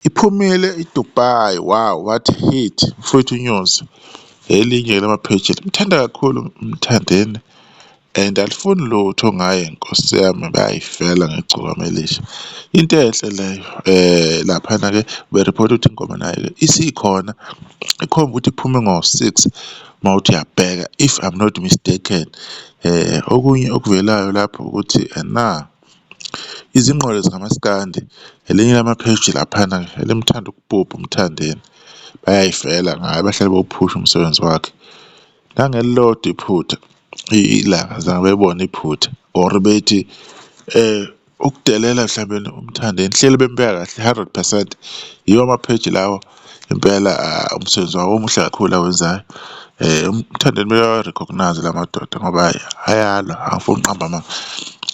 Iphumile i-Dubai, wow what a hit, mfowethu uNyosi elinye lamapheji ngimthanda kakhulu uMthandeni and alifuni lutho ngaye Nkosi yami, bayay'fela ngeGcokama Elisha. Into enhle leyo laphana-ke be-report-a ukuthi ingoma nayo-ke isikhona ikhomba ukuthi iphume ngo-six mawuthi uyabheka if I'm not mistaken. Okunye okuvelayo lapho ukuthi ena Izingqwele zikamaskandi elinye lamapheji laphana elimthanda ukubhubha uMthandeni, bayay'fela ngaye bahlale bewuphusha umsebenzi wakhe. Nangelilodwa iphutha ilanga azange bebone iphutha or bethi ukudelela mhlawumbe uMthandeni hleli bembeka kahle hundred percent. Yiwo amapheji lawo impela umsebenzi wawo omuhle kakhulu awenzayo. UMthandeni uyawa-recognise la madoda ngoba hhayi ayalwa angifuni ukuqamba amanga.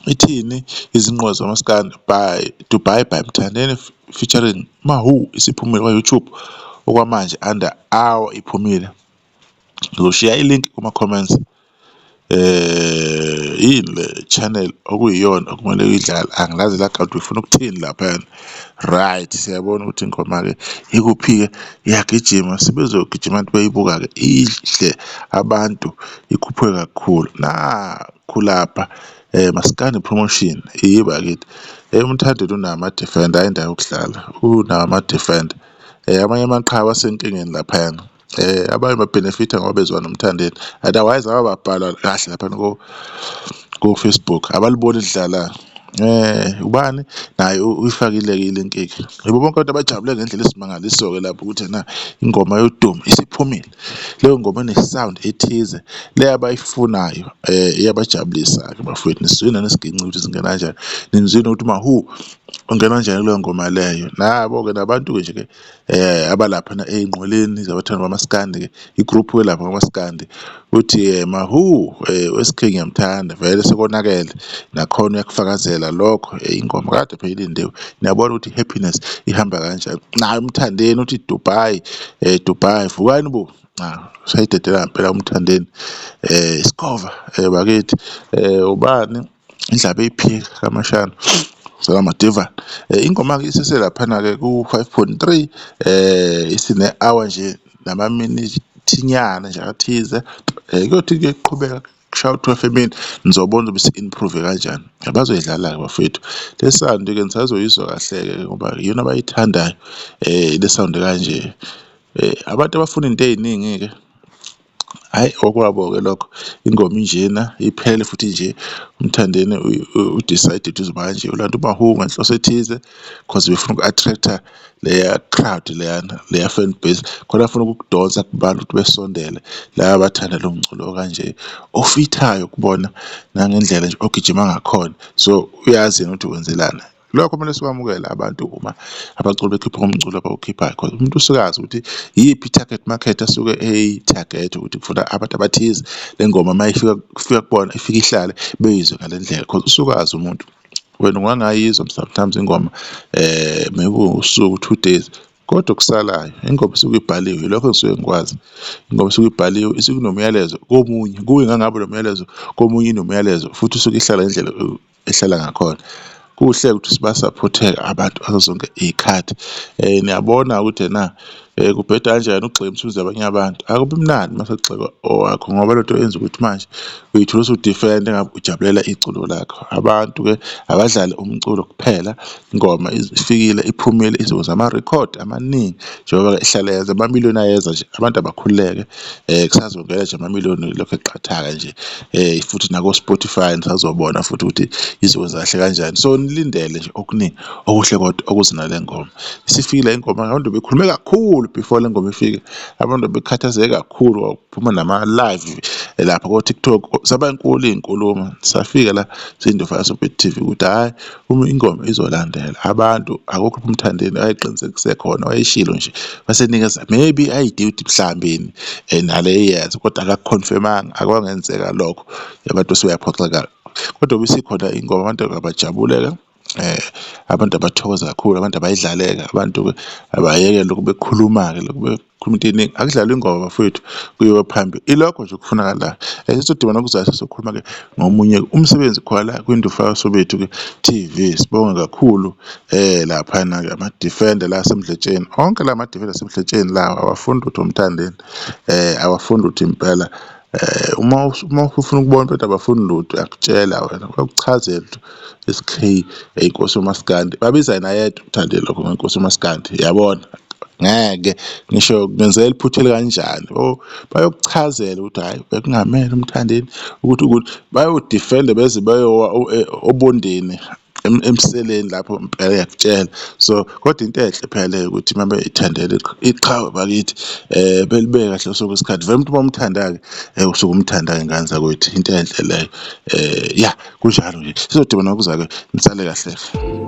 Ithini Izingqwele Zamaskandi by Dubai by Mthandeni featuring Mawhoo isiphumile kwa-YouTube okwamanje under hour iphumile. Ngizoshiya ilinki kuma-comments. Yini le channel okuyiyona okumele uyidlale angilazi ela gama ufuna ukuthini laphayana. Right, siyabona ukuthi ingoma-ke ikuphi-ke iyagijima sebezogijima abantu beyibuka-ke idle abantu ikhuphuke kakhulu. Nakhu lapha Maskandi Promotion bakithi uMthandeni unawo ama-defender hhayi indawo yokudlala unawo ama-defender. Amanye amaqhawe asenkingeni laphayana. Abanye babhenefitha ngoba bezwa noMthandeni otherwise abababhala kahle laphana ko-Facebook abaliboni elidlalayo. Ubani naye uyifakile-ke ilinki-ke. Yibo bonke abantu abajabule ngendlela eyisimangaliso-ke lapho ukuthi ena ingoma yodumo isiphumile. Leyo ngoma ene-sound ethize le abayifunayo iyabajabulisa-ke bafowethu. Nisizwile nanesiginci ukuthi singena kanjani, nizwile ukuthi uMawhoo ungena kanjani kuleyo ngoma leyo. Nabo-ke nabantu-ke nje-ke abalaphana ey'nqoleni zabathandi bamaskandi-ke i-group-ke lapha kamaskandi uthi Mawhoo u-S_K ngiyamthanda vele sekonakele nakhona uyakufakazela lokho ingoma kade phela ilindiwe. Niyabona ukuthi i-happiness ihamba kanjani. Naye uMthandeni uthi Dubai Dubai vukani bo. Cha usayidedela ngempela uMthandeni isikhova bakithi ubani indlaba eyiphika kaMashana Madiva. Ingoma-ke iseselaphana-ke ku-5.3 isine-hour nje namaminithinyana nje athize kuyothi-ke kuqhubeka kushaya u-12 emini nizobona ukuthi isi-improve kanjani. Abazoyidlala-ke bafowethu. Le sound-ke nisazoyizwa kahle-ke ngoba iyona abayithandayo le sound kanje. Abantu abafuna into ey'ningi-ke hhayi okwabo-ke lokho ingoma injena iphele futhi nje uMthandeni u-decide-ile uzoba kanje ulanda uMawhoo ngenhloso ethize cause befuna uku-attract-a leya crowd leyana leya fan base khona afuna ukukudonsa kubantu ukuthi besondele la abathanda lo mculo okanje ofithayo kubona nangendlela nje ogijima ngakhona so uyazi yena ukuthi wenzelani. Lokho kumele sikwamukele abantu uma abaculi bekhipha umculo abawukhiphayo cause umuntu usuke azi ukuthi iyiphi i-target market asuke eyi-target-e ukuthi kufuna abantu abathize le ngoma uma ifika kufika kubona ifike ihlale beyizwe ngale ndlela cause usuke azi umuntu. Wena ungangayizwa sometimes ingoma maybe usuku 2 days kodwa okusalayo ingoma isuke ibhaliwe ilokho engisuke ngikwazi. Ingoma isuke ibhaliwe isuke inomyalezo komunye kuye ngangabe lo myalezo komunye inomyalezo futhi isuke ihlala ngendlela ehlala ngakhona. Kuhle-ke ukuthi siba-support-e abantu ngazo zonke iy'khathi. Niyabona ukuthi ena kubheda kanjani ukugxeka imisebenzi yabanye abantu, akubi mnandi mase kugxekwa owakho ngoba lento yenza ukuthi manje uyithola usu-defend-a engabe ujabulela iculo lakho. Abantu-ke abadlale umculo kuphela, ingoma ifikile iphumile izokwenza amarekhodi amaningi njengoba ihlale yenza amamiliyoni ayeza nje abantu abakhululeke kusazongena nje amamiliyoni lokhu eqhathaka nje futhi nako-Spotify nisazobona futhi ukuthi izokwenza kahle kanjani. So nilindele nje okuningi okuhle kodwa okuza nale ngoma. Isifikile ingoma abantu bekhulume kakhulu before le ngoma ifike, abantu bekhathazeke kakhulu kwaphuma nama-live lapha ko-TikTok saba nkulu iy'nkulumo safika la siyindlovukazi Soviet TV ukuthi hhayi uma ingoma izolandela abantu akukho uMthandeni ayeqinisekise khona wayeshilo nje wasenikeza maybe idea ukuthi mhlawumbe nale iyenza kodwa akaku-confirm-anga akwangenzeka lokho abantu sebeyaphoxeka kodwa bisikhona ingoma abantu abajabule-ke. Abantu abathokoze kakhulu, abantu abayidlaleke, abantu-ke abayeke lokhu bekhuluma-ke lokhu bekhuluma into eningi. Akudlalwe ingoma bafowethu kuyiwe phambili, ilokho nje okufunakalayo. Sesizodibana ngokuzayo sesizokhuluma-ke ngomunye umsebenzi khona la kwiNdufa Kasobethu-ke TV. Sibonge kakhulu laphana-ke ama-defender la aseMdletsheni onke la ma-defender aseMdletsheni lawa awafuni lutho uMthandeni awafuni lutho impela. Uma uma ufuna ukubona ukuthi abafuni lutho uyakutshela wena bayakuchazela ukuthi S_K inkosi yomaskandi babiza yena yedwa uMthandeni lokho ngenkosi yomaskandi yabona. Ngeke ngisho kungenzeka iphutha elikanjani oh bayokuchazela ukuthi hhayi bekungamele uMthandeni ukuthi ukuthi bayodifenda beze bayowa obondeni emseleni lapho impela ngiyakutshela. So kodwa into enhle phela leyo ukuthi uma bey'thandela iqhawe bakithi belibeke kahle sonke isikhathi. Vele umuntu uma umthanda-ke usuke umthanda-ke ngane zakwethu into enhle leyo. Ya kunjalo nje sizodibana ngokuzayo-ke nisale kahle-ke.